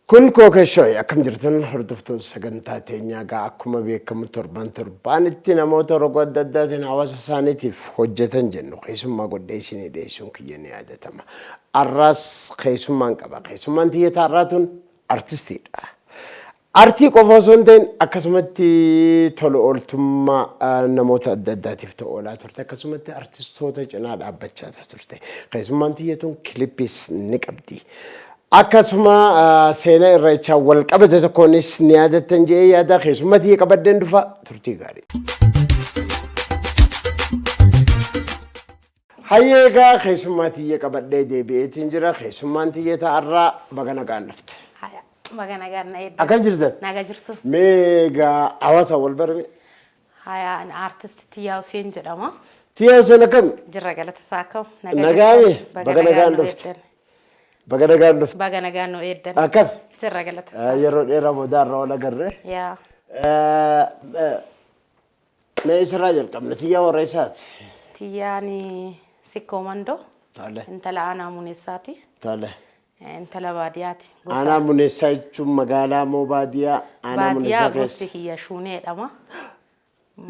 Kun Kookee akkam jirtan hordoftoota sagantaa teenyaa? Egaa akkuma beekamu torban torbaanitti namoota roga adda addaatiin hawaasa isaaniitiif hojjetan jennu keessummaa godhee isinii dhiyeessuun kiyya ni yaadatama. Arraas keessummaan qaba. Keessummaan tiyya taarraa tun artistiidha. Artii qofa osoo hin ta'in akkasumatti tola ooltummaa namoota adda addaatiif ta'u oolaa turte, akkasumatti artistoota cinaa dhaabbachaa turte. Keessummaan tiyya tun kilippiis ni qabdi. Akkasuma seenaa irreechaa wal qabate tokkoonis ni yaadattan jedhee yaada. Keessummaa tiyya qabadheen dhufa, turtii gaarii. Hayyee, egaa keessummaa tiyya qabadhee deebi'eetiin jira. Keessummaan tiyya ta'arraa baga nagaan dhufte. Haya, baga nagaan na eeddan. Akkam jirtan? Naga jirtu. Mee egaa hawaasa wal barame. Haya, ani artist Tiyyaa Huseen jedhama. Tiyyaa Huseen, akkami? Jirra, galata isaa, akkam? Nagaame? Baga Baga nagaan nu dhufte. eeddan. Baga nagaan dhufte. Baga nagaan nu eeddan. Akkam? Jirra, galata isaa. Yeroo dheeraa booda irraa wal agarre. Yaa. Mee isirraa jalqabna. Tiyyaa warra isaati? Tiyyaan Sikkoo Mandoo. Tole. Intala aanaa Muneessaati. Tole. Intala baadiyyaati. Aanaa Muneessaa jechuun magaalaa moo baadiyyaa? Aanaa Baadiyyaa. Muneessaa Gosti keessa. kiyya Shuunee jedhama.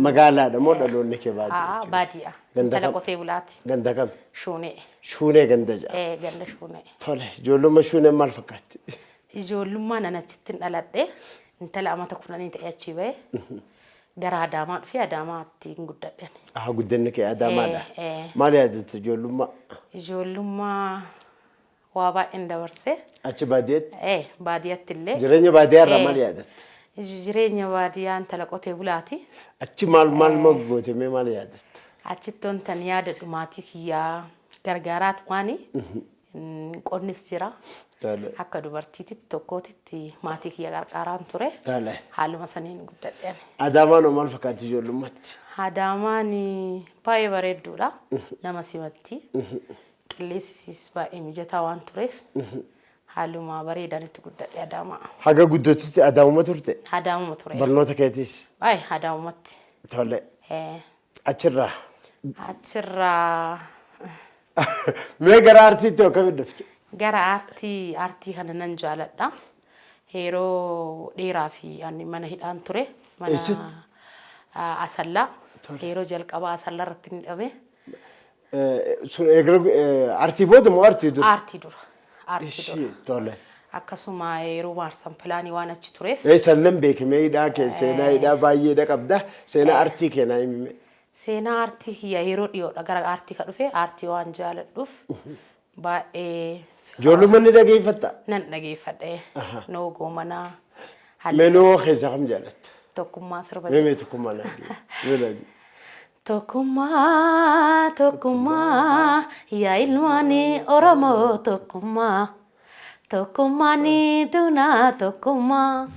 Magaalaadha moo dhaloonni kee baadiyyaa Haa, jechuudha? baadiyyaa. Ganda Intala kam? qotee bulaati. Ganda kam? Shuunee. Shuunee ganda jedhama. Eh, ganda Shuunee. Tole. Ijoollummaa Shuuneen maal fakkaatti? Ijoollummaan an achitti hin dhaladhe. Intala amata 10 ta'e achii bahe. Gara Adaamaa dhufee Adaamaatti hin guddadhe. Haa, guddanni kee Adaamaadha. Eh, eh. Maal yaadatta ijoollummaa? Ijoollummaa waa baay'een dabarse. Achi baadiyyaatti? Eh, baadiyyaatti illee. Jireenya baadiyyaa irraa Eh. maal yaadatta? Jireenya baadiyyaa intala qotee bulaati. Achi maal maal maal goote, mee maal yaadatta? Achitti wantan yaadadhu maatii kiyyaa gargaaraat waani qonnis jira. Tole. Akka dubartiititti tokkootitti maatii kiyya gargaaraan ture. Tole. Haaluma saniin guddadhe ani. Adaamaan hoo maal fakkaatti ijoollummaatti? Adaamaan baay'ee bareedduudha. Nama simatti. Qilleensi isiis baay'ee mijataa waan tureef haaluma bareedaan itti guddadhe Adaamaa. Haga guddatutti Adaamuma turte? Adaamuma ture. Barnoota keetiis? Baay'ee Adaamumatti. Tole. Eh, Achirraa. Achirraa. Mee gara aartiitti akkamitti dhufte? Gara aartii, aartii kana nan jaaladha. Yeroo dheeraa fi ani mana hidhaan ture. Mana Eessatti? Asallaa. Yeroo jalqabaa Asallaa irratti ni hidhame. Sun eegala aartii booda moo aartii dura? Aartii dura. Aartii dura. Ishii, tole. Akkasuma yeroo maarsan pilaanii waan achi tureef. Sannan beekame hidhaa kee, seenaa hidhaa baay'eedha qabda. Seenaa aartii kee naa himi. Seenaa aartii kiyya yeroo dhiyoodha gara aartii ka dhufe. Aartii waan jaaladhuuf baay'ee. Ijoollummaa ni dhageeffatta? Nan dhageeffadhe. Noo goomanaa. Mee noo keessaa kam jaalatta? Tokkummaa sirba. Mee mee tokkummaa naa jedhi. Mee naa jedhi. Tokkummaa, tokkummaa, yaa ilmaanii Oromoo, tokkummaa, tokkummaa ni dunaa, tokkummaa.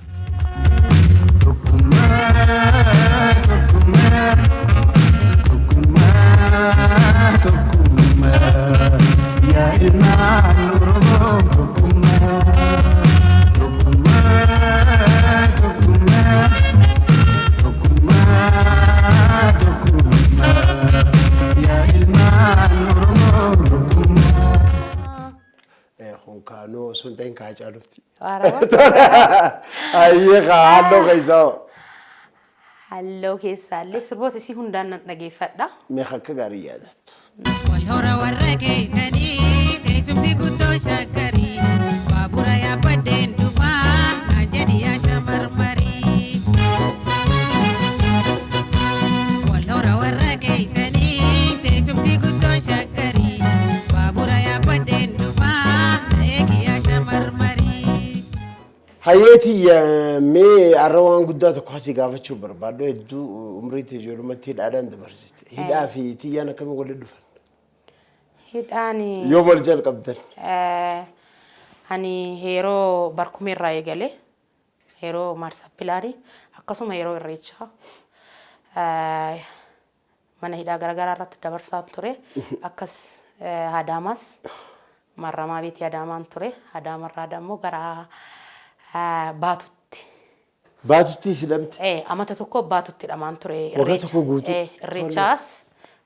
Tokkummaa, tokkummaa, tokkummaa, tokkummaa, yaa ilmaan Oromoo, tokkummaa, tokkummaa, tokkummaa, tokkummaa, tokkummaa, yaa ilmaan Oromoo, tokkummaa. Kun kaanuu osoo hin ta'in kaa caalutti. Waaraba. Ayyee, kaa halluu keessaa hoo? Halluu keessaallee sirboota isii hundaan nan dhageeffadha. Mee akka gaarii yaadattu. Wal hora warra keeysanii, teessumti guddoo shaggarii, baabura yaabbadheen dhufaa naan jedhi yaa shamarmarii. Wal hora warra keeysanii, teessumti guddoo shaggarii, baabura yaabbadheen dhufaa na eegi yaa shamarmarii. Hayyeeti, mee har'a waan guddaa tokko asii gaafachuu barbaaddu. Hedduu umrii ijoollummaatti hidhaadhaan dabarsite. Hidhaa fi tiyyaan akkamiin walitti dhufan? Hidhaan Yoo wal jalqabdan? Ani yeroo barkumee irraa eegale, yeroo maarsa pilaanii, akkasuma yeroo irreechaa mana hidhaa garaagaraa irratti dabarsaan ture. Akkas Adaamaas marramaa beetii Adaamaan ture. Adaamarraa dammoo gara Baatutti. Baatutti hidhamte? Amata tokko Baatutti hidhamaan ture. Waggaa tokko guutuu? Irreechaas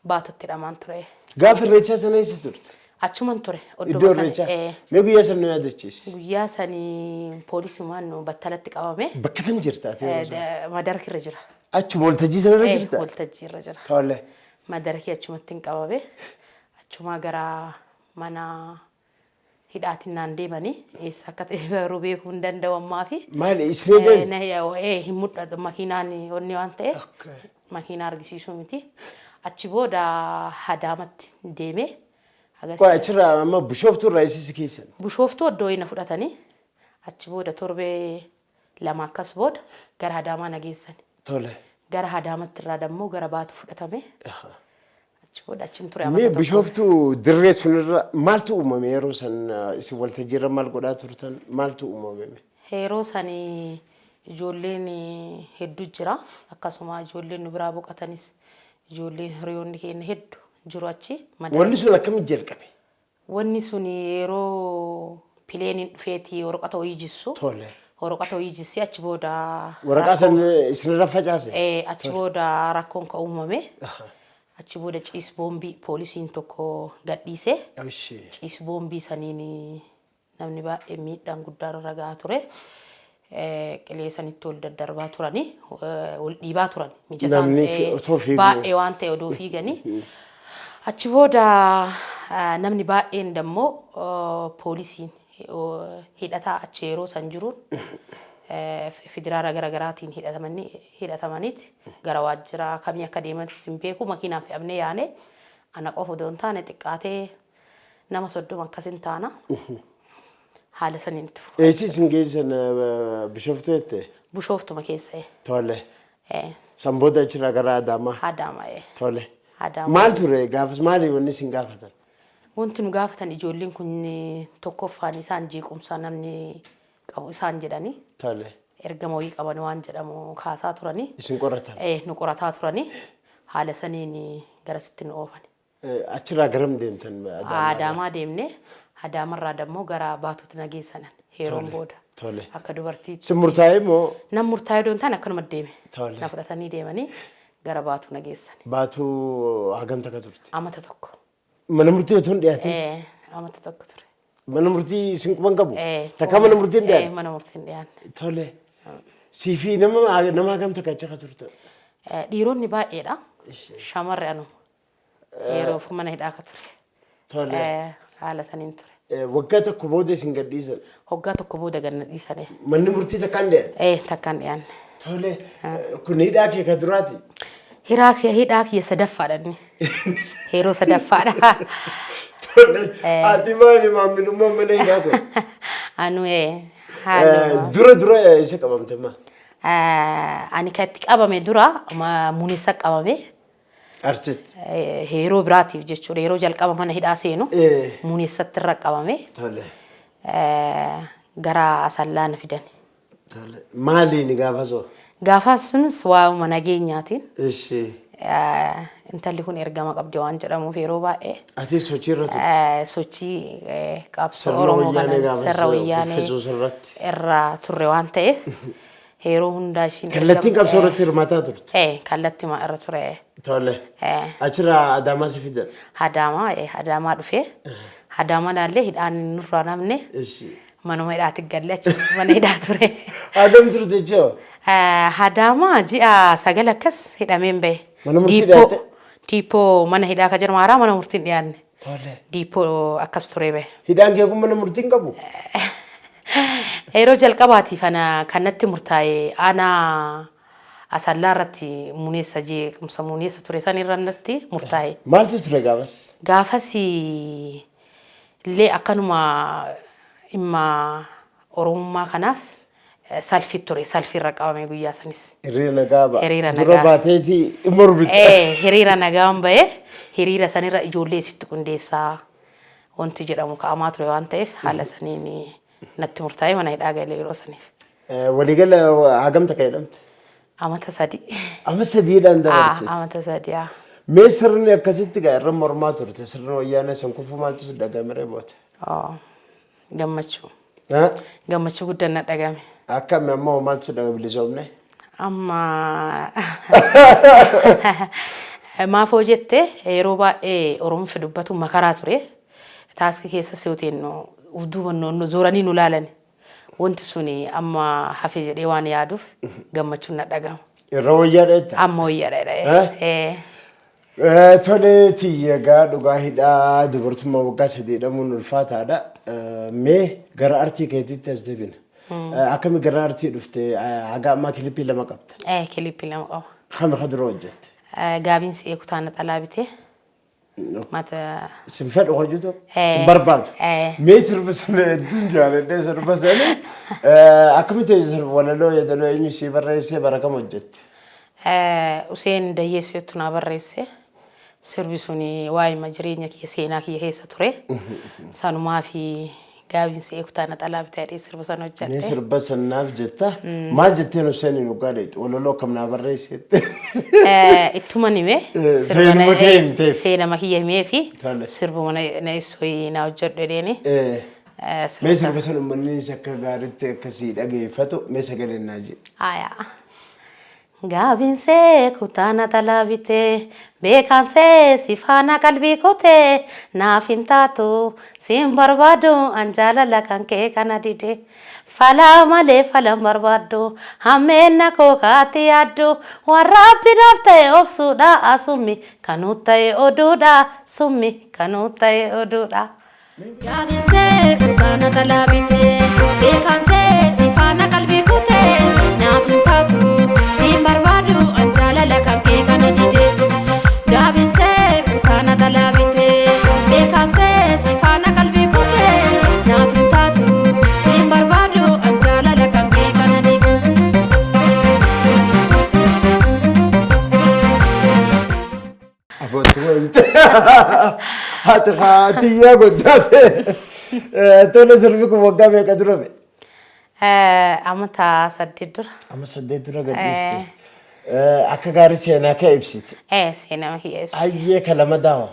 Baatutti hidhamaan ture. Gaafa irreechaa sana eessa turte? Achuman ture. Iddoo Oddoma sani. irreechaa. Mee guyyaa san nu yaadachiisi. Guyyaa sani poolisiimaan nu battalatti qabame. Bakka tam jirta ati yeroo sana? Madaraki irra jira. Achuma waltajjii sanarra jirta? Waltajjii irra jira. Tole. Madarakii achumatti hin qabame. Achumaa gara mana hidhaatiin naan deemanii eessa akka ta'e garuu beekuu hin danda'u ammaa fi. Maali isin deemi? Hin mul'atu makiinaan onni waan ta'eef makiinaa argisiisuu miti. Achi booda Hadaamatti deemee. Qoy achirraa amma Bishooftuu irraa eessa si geessan? Bishooftuu oddoo na fudhatanii achi booda torbee 2 akkas booda gara Hadaamaa na geessan. Tole. Gara Hadaamatti irraa dammoo gara Baatu fudhatame. Achi booda achin ture Mee amata tokko. Bishooftuu dirree sunirra maaltu uumame yeroo san isin waltajjiirra maal godhaa turtan maaltu uumame? Yeroo san ijoolleen hedduu jira. Akkasuma ijoolleen nu biraa boqotanis ijoolleen hiriyoonni keenya heddu jiru achi. Wanni sun akkamitti jalqabe? Wanni sun yeroo pileeniin dhufeeti waraqata wayii jissu. Tole. Waraqata wayii jissee achi booda. Waraqaa san isinirra facaase? Achi booda rakkoon kan uumame. Achi booda ciis boombii poolisiin tokko gadhiise. Ciis boombii saniin namni baay'ee miidhaan guddaan irra gahaa ture. Qilee sanitti ol daddarbaa turanii ol dhiibaa turan. Mijataan Namni otoo fiiguu. Baay'ee waan ta'e odoo fiiganii. Achi booda namni baay'een dammoo poolisiin hidhataa achi yeroo san jiruun federaala garaagaraatiin hidhatamaniiti gara waajjira kamii akka deemanis hin beeku makiinaan fe'amnee yaane ana qofa odoo hin taane xiqqaatee nama 30 akkas hin taana. Haala saniin itti fufa. Eessi isin geessan Bishooftuu jette? Bishooftuma keessa. Tole. San booda achirraa gara Adaamaa. Adaamaa. Tole. Adaamaa. Maal ture gaafas maali wanni isin gaafatan? Wanti nu gaafatan ijoolleen kun tokkoffaan isaan jeequmsa namni qabu isaan jedhanii. Tole. Ergama wayii qaban waan jedhamu kaasaa turanii. Isin qoratan? Nu qorataa turanii. Haala saniin garasitti nu oofan. Achirraa garam deemtan? Adaamaa? Adaamaa deemne. Adaamarraa dammoo gara Baatuutti na geessanan yeroon booda. Tole. Akka dubartiitti. Sin murtaa'ee moo? Nan murtaa'ee odoo hin taane akkanuma deeme. Tole. Na fudhatanii deemanii gara Baatuu na geessan. Baatuu hagam takka turte? Amata tokko. Mana murtii otoo hin dhiyaatin? Amata tokko ture. Mana murtii isin quban qabu? Takka mana murtii hin dhiyaanne? Mana murtii hin dhiyaanne. Tole. Sii fi nama hagam takka achi akka turte? Dhiironni baay'eedha. Shamarri anuma. Yeroo mana hidhaa akka ture. Tole. Haala saniin ture. Waggaa tokko booda isin gadhiisan? Waggaa tokko booda gad na dhiisane. Manni murtii takkaan dhiyaanne? Takkaan dhiyaanne. Tole. Kun hidhaa kee ka duraati? Hidhaa kiyya sadaffaadha inni. Yeroo sadaffaadha. Tole. Ati maali maamilummaan mana hidhaa kun? Anu haaluma. Dura dura isa qabamte maa? Ani kan itti qabame dura Munessa qabame. Arsitti. Yeroo biraatiif jechuudha. Yeroo jalqaba mana hidhaa seenu Munessatti irra qabame. Tole. Gara Asallaa na fidan. Tole. Maaliin gaafa soo? Gaafa sunis waa'uma nageenyaatiin. Ishi. Intalli kun ergama qabdi waan jedhamuuf yeroo baay'ee. Ati sochii irra turte? Sochii qabsoo Sirna Oromoo wayyaanee kana gaafas sirna wayyaanee kuffisuu sirratti. irra turre waan ta'eef yeroo hundaa ishiin Kallattiin qabsoo irratti hirmaataa turte? Kallattii irra ture. Tole. Achirraa Adaamaa si fidan? Adaamaa Adaamaa dhufee. Adaamaa laallee hidhaan nurraa namne. Manuma hidhaatti galle achi mana hidhaa ture. Hagam turte jechuu? Adaamaa ji'a 9 akkas hidhameen bahe. Mana murtii dhiyaatte? Diippoo mana hidhaa ka jedhamu haaraa mana murtiin dhiyaanne. Tole. Diippoo akkas ture bahe. Hidhaan kee kun mana murtiin qabu? Yeroo jalqabaatiif ana kan natti murtaa'e aanaa Asallaa irratti Muneessa jeequmsa Muneessa ture san irra natti murtaa'e. Maaltu ture gaafas? Gaafas illee akkanuma dhimma Oromummaa kanaaf salfi ture. Salfi irra qabame guyyaa sanis. Hiriira nagaa ba'a. Hiriira Dura nagaa. baateeti mormite. Hiriira nagaan ba'e hiriira sanirra ijoollee sitti qindeessaa wanti jedhamu ka'amaa ture waan ta'eef haala saniin natti murtaa'ee mana hidhaa galee yeroo saniif. Waliigala hagam takka hidhamte? Amata 3. Ama sadiidhaan dabarsite. Amata 3. Mee sirni akkasitti gaa irra mormaa turte sirna wayyaanee san kufuu maaltu si dhaga'ame ree booda? Gammachuu. Gammachuu guddaan na dhaga'ame. Akkami amma hoo maaltu si dhaga'ame bilisoomne? Amma maafoo jette yeroo baay'ee Oromiffi dubbatu makaraa ture. Taaksii keessa yoo teennu uf duuba nu zooranii nu laalan. Wanti suni amma hafe jedhee waan yaaduuf gammachuun na dhagahama. Irra wayyaadha jetta? Amma wayyaadha. Eh? Tole tiyya, egaa dhugaa hidhaa dubartummaa waggaa 3 hidhamuun ulfaataadha. Mee gara artii keetiitti as deebina. Akkami gara artii dhufte? Haga ammaa kilipii 2 qabda. Kilipii 2 qaba. Kami ka dura hojjette? Gaabiin si'ee kutaa naxalaa bitee. Mata Sin fedhu hojjetu? Sin barbaadu? Mee sirba sana hedduun jaaladhee, sirba sana akkamitti, sirba walaloo yeedaloo eenyu sii barreessee, bara kam hojjette? Useen Dayyeesseetu naa barreesse. Sirbi suni waa'ima jireenya kiyya, seenaa kiyya keessa ture. Sanumaa fi gaabiin si'ee kutaa naxalaa bitee jedhee sirba sana Mee hojjedhe. sirba sanaaf jetta, maal jetteen Useen dhugaa dheetu, walaloo akkam naa barreessette? Ittuma hime. Seenuma kee himteef. Seenama kiyya himee fi Tole. sirbuma na ibsu naa hojjedhu jedheeni. Mee sirba sana uummannis akka gaariitti akkasii dhageeffatu, mee sagaleen naa jedhe. Aayaa. Gaabinsee kutaa naxalaa bitee, beekaansee si faana qalbii kutee, naaf hin taatu, siin barbaadu an, jaalala kan kee kana dide, falaa malee falan barbaaddu, hammeenna koo kaati yaaddu, waan Rabbi naaf ta'e obsuudha, summi kanuu ta'e oduudha, summi kanuu ta'e oduudha. Gaabinsee kutaa naxalaa bitee, beekaansee si faana qalbii kutee, naaf hin taatu, siin barbaadu an, jaalala kan kee kana dide. Gaabinsee kutaa naxalaa bitee, beekaansee si faana qalbii kutee, naaf hin taatu, siin barbaadu an, jaalala kan kee kana dide. Abbootii himte. Haati haatiyyaa guddaate. Tole, sirbi kun waggaa meeqa dura ba'e? Amata 8 dura. Amma 8 dura gadhiiste. Akka gaarii seenaa kee ibsite. Seenaa kiyya ibsa. Hayyee, ka lama daawa.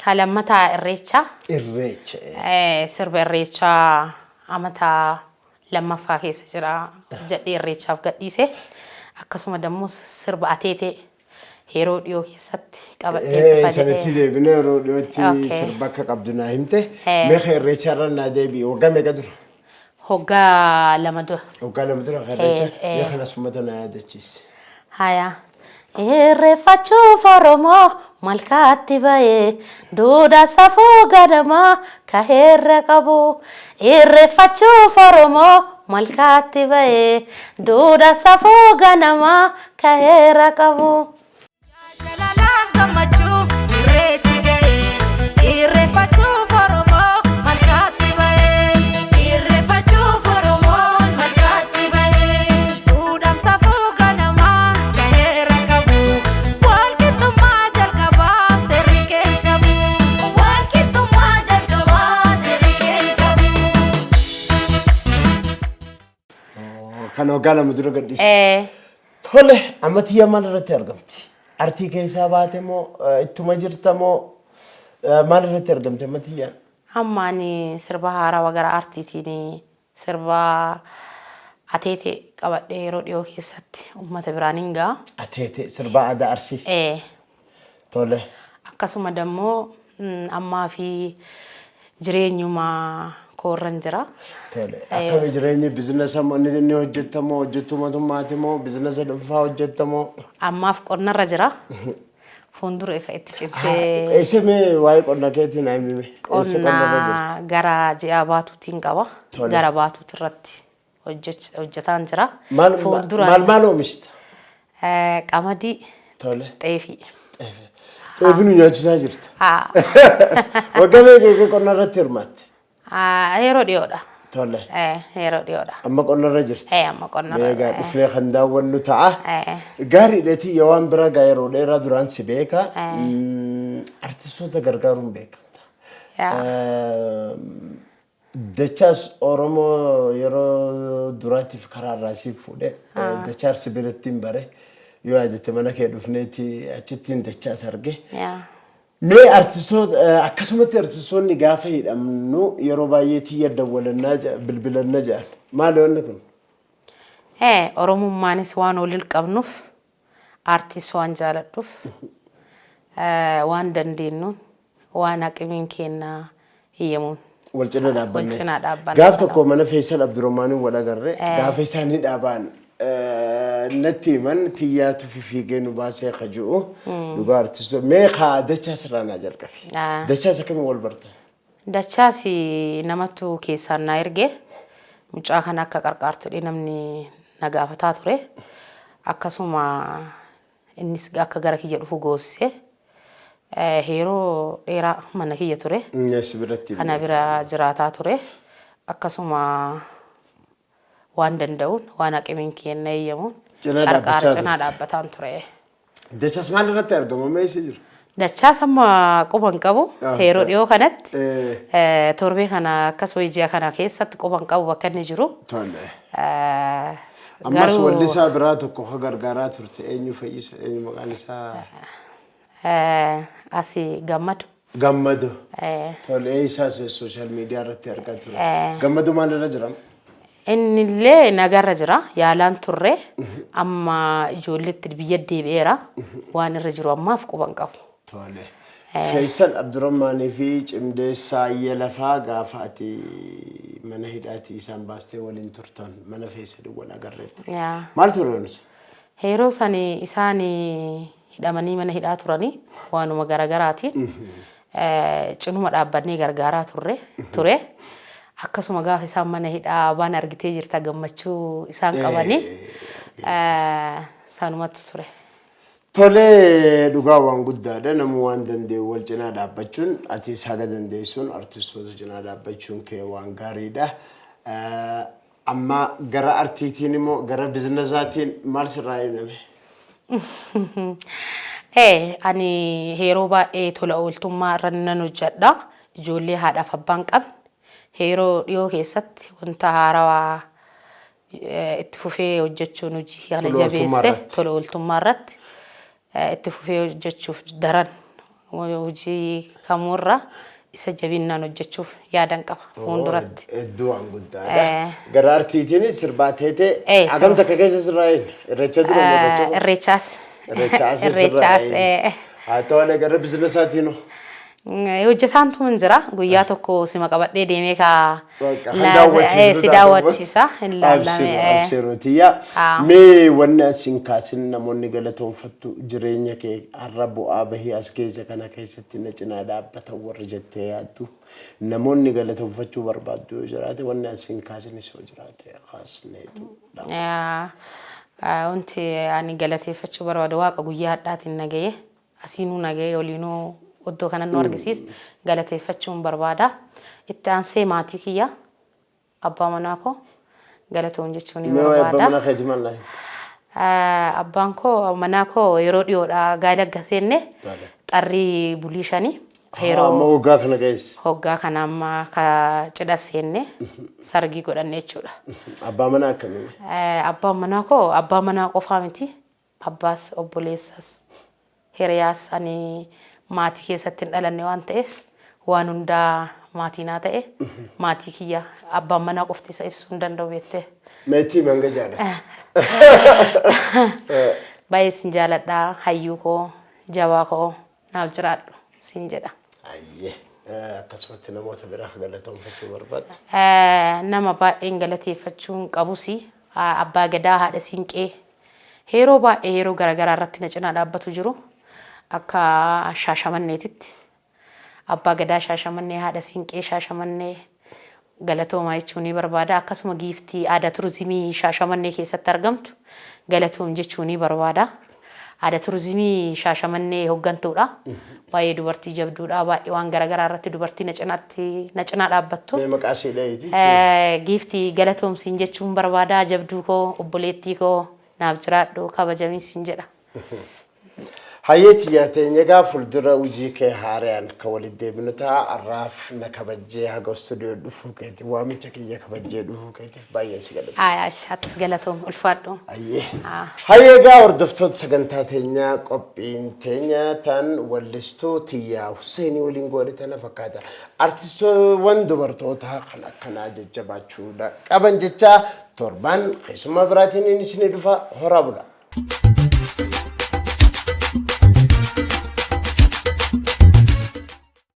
Ka lammataa Irreechaa. Irreecha. Sirba Irreechaa amata lammaffaa keessa jira jedhee Irreechaaf gadhiise. Akkasuma dammoo sirba ateetee yeroo dhiyoo keessatti qabadhee dhufa Sanatti jedhee. deebinee yeroo dhiyootti sirba akka qabdu naa himte. Mee ka Irreecha irra naa deebi'i. Waggaa meeqa dura? Waggaa 2 dura. Waggaa 2 dura ka Irreecha. Mee kanas uummata naa yaadachiisi. Haya. Irreeffachuuf Oromoo malkaatti ba'ee, duudhaa safuu ganamaa ka heerra qabu. Irreeffachuuf Oromoo malkaatti ba'ee, duudhaa safuu ganamaa ka heerra qabu. Jalalaan gammachuu Irreechi ga'ee, irreeffachuuf Oromoo malkaatti ba'ee. Irreeffachuuf Oromoon malkaatti ba'ee. Duudhaaf safuu ganamaa gaheera qabu. Walqixxummaa jalqabaa seerri keen cabu. Walqixxummaa jalqabaa seerri keen cabu. Kan waggaa 2 dura gadhiiste. Tole, amma tiyya maal irratti argamti? Artii keessaa baate moo ittuma jirta moo maal irratti argamti amma tiyyaan? Amma ani sirba haarawaa gara aartiitiin sirba ateetee qabadhee yeroo dhiyoo keessatti uummata biraan hin ga'a. Ateetee sirba aadaa Arsii. Tole. Akkasuma dammoo ammaa fi jireenyuma koorran jira. Tole. Akkami jireenyi, biizinasa moo inni hojjetta moo hojjettuu mootummaati moo biizinasa dhuunfaa hojjetta moo? Ammaaf qonnarra jira. Fuuldura itti cimsee Eessa, mee waa'ee qonna keetii naa himi. Eessa qonnarra jirti? Qonna gara ji'a baatuutiin qaba. Tole. Gara baatuuti irratti hojjetaan jira. Maal Fuulduraan maal maal oomishta? Qamadii, xeefii. Xeefii nu nyaachisaa jirta. Haa. Waggaa meeqa qonna irratti hirmaatte? Yeroo dhiyoodha. Tole. Yeroo dhiyoodha. Amma qonnarra jirti. Amma qonnarra. Mee egaa dhufnee kan daawwannu ta'a. Gaariidha tiyya, waan biraa gaa yeroo dheeraa duraan si beeka. Artistoota gargaaruun beekamta. Dachaas Oromoo yeroo duraatiif karaa irraa siif fuudhe. Dachaas si biratti hin bare. Yoo yaadatte mana kee dhufneeti achittiin dachaas arge. Mee artistoota, akkasumatti artistoonni gaafa hidhamnu yeroo baay'ee tiyya dawwalannaa bilbilannaa jedhan. Maali wanni kun? Oromummaanis waan waliin qabnuuf, aartiis waan jaaladhuuf, waan dandeenyuun, waan aqimiin keenya hiyyamuun. Wal cina dhaabbanne. Wal cinaa dhaabbanne. Gaaf tokko mana Feesal Abdurrahmaaniin wal agarre gaafa isaanii dhaabaan natti himan tiyyaatu fifiigee nu baasee ka ji'u dhugaa artistoo mee kaa Dachaas irraa naa jalqabi. Dachaas akkamiin wal bartan? Dachaas namatu keessaan na erge. Mucaa kana akka qarqaartu jedhee namni na gaafataa ture. Akkasuma innis akka gara kiyya dhufu goosse. Yeroo dheeraa mana kiyya ture. Yes, biratti. Ana bira jiraataa ture. Akkasuma waan danda'uun waan aqimiin kiyya eeyyamuun Cinaa qarqaara dhaabbachaa cinaa turte. dhaabbataan ture. Dachaas maal irratti argama? Mee eessa jira? Dachaas amma quba hin qabu. Yeroo dhiyoo kanatti torbee kana akkas wayii ji'a kana keessatti quba hin qabu bakka inni jiru. Tole. Ammas Garuu wallisaa biraa tokko ka gargaaraa turte eenyu fayyisa eenyu maqaan isaa? Asii Gammadu. Gammadu. Tole isaas social media irratti argaa ture. Gammadu maal irra jira? Inni illee nagarra jira. Yaalaan turre. Amma ijoolleetti biyya deebi'eera. Waan irra jiru ammaaf quba hin qabu. Tole. Faisal Abdurrahmaanii fi Cimdeessaa Lafaa gaafa ati mana hidhaatii isaan baastee waliin turtan mana Faisal wal agarree ture. Maal ture kunis? Yeroo sani isaan hidhamanii mana hidhaa turanii waanuma garaagaraatiin cinuma dhaabbannee gargaaraa turre ture. Akkasuma gaafa isaan mana hidhaa waan argitee jirta gammachuu isaan qabanii sanumatti ture. Tole dhugaa waan guddaadha. Namni waan danda'u wal cinaa dhaabbachuun atis haga dandeessuun artistoota cinaa dhaabbachuun kee waan gaariidha. Amma gara artiitiin immoo gara biizinasaatiin maal sirraa eegame? Ani yeroo baay'ee tola ooltummaa irra nan hojjedha. Ijoollee haadhaaf abbaan qabne yeroo dhiyoo keessatti wanta haarawaa itti fufee hojjechuun hojii kana Tola ooltummaa jabeesse irratti. Tola ooltummaa irratti itti fufee hojjechuuf daran hojii kamuurra isa jabinnaan hojjechuuf yaadan qaba fuulduratti. Hedduu waan guddaadha. Gara artiitiin sirbaa teetee hagam takka keessa sirraa eegna? Irreecha dura moo irreecha booda? Irreechaas. Irreechaas sirraa Irreechaas. eegna. Haa ta'u gara biizinasaatiin hoo? Hojjetaan tuman jira. Guyyaa tokko sima qabadhee deemee kaa Bakka kan daawwachiisu si daawwachiisa. Hin laalame. Abshiru tiyya. Mee wanni asin kaasin namoonni galatoonfattu jireenya kee har'a bu'aa bahii as keessa kana keessatti na cinaa dhaabbatan warri jettee yaaddu namoonni galatoonfachuu barbaaddu yoo jiraate wanni asin kaasinis yoo jiraate kaasneetu. Wanti ani galateeffachuu barbaadu Waaqa guyyaa hadhaatiin nagayee asiinuu nagayee oliinuu iddoo kanan nu argisiis galateeffachuun barbaada. Itti aansee maatii kiyya abbaa manaa koo galatoon jechuun ni Mee waa'ee abbaa barbaada. manaa keetii maal naa himta? Abbaan koo manaa koo yeroo dhiyoodha gaa'ela agga seenne Tole. xarrii bulii 5 Amma yeroo waggaa kana geesse. Hoggaa kana amma ka cidha seenne sargii godhanne jechuudha. Abbaa manaa akkamii? Abbaan manaa koo abbaa manaa qofaa miti. Abbaas, obboleessas, hiriyaas ani maatii keessatti hin dhalanne waan ta'eef waan hundaa maatii naa ta'e maatii kiyya abbaan manaa qofti isa ibsuu hin danda'u beektee. Meetii hanga jaalattu. Baay'ee sin jaaladha hayyuu koo jabaa koo naaf jiraadhu sin jedha. Ayyee akkasumatti namoota biraa galatoonfachuu barbaaddu. Nama baay'een galateeffachuun qabus abbaa gadaa haadha siinqee yeroo baay'ee yeroo garaagaraa irratti na cinaa dhaabbatu jiru akka Shaashamanneetitti abbaa gadaa Shaashamannee haadha siinqee Shaashamannee galatoomaa jechuun ni barbaada. Akkasuma giiftii aadaa turizimii Shaashamannee keessatti argamtu galatoom jechuun ni barbaada. Aadaa turizimii Shaashamannee hooggantuudha. Baay'ee dubartii jabduudha. Baay'ee waan garaagaraa irratti dubartii na cinaatti na cinaa dhaabbattu. Mee maqaa ishee dhahiiti. Giiftii galatoomsiin jechuun barbaada. Jabduu koo obboleettii koo naaf jiraadhu kabajamiisiin jedha. Hayyee tiyyaa teenya egaa fuuldura hojii kee haaraan kan walitti deebinu ta'a. Har'aaf na kabajjee haga istuudiyoo dhufuu keetiif waamicha kiyya kabajjee dhufuu keetiif baay'een si galatoomi. Ayaash atis galatoom ulfaadhu. Hayyee. Hayyee egaa hordoftoota sagantaa teenyaa qophiin teenya tan wallistuu Tiyyaa Husseenii waliin goone tana fakkaata. Artistoowwan dubartootaa kan akkanaa jajjabaachuudha qaban jecha torbaan keessummaa biraatiin inni isinii dhufa horaa bula.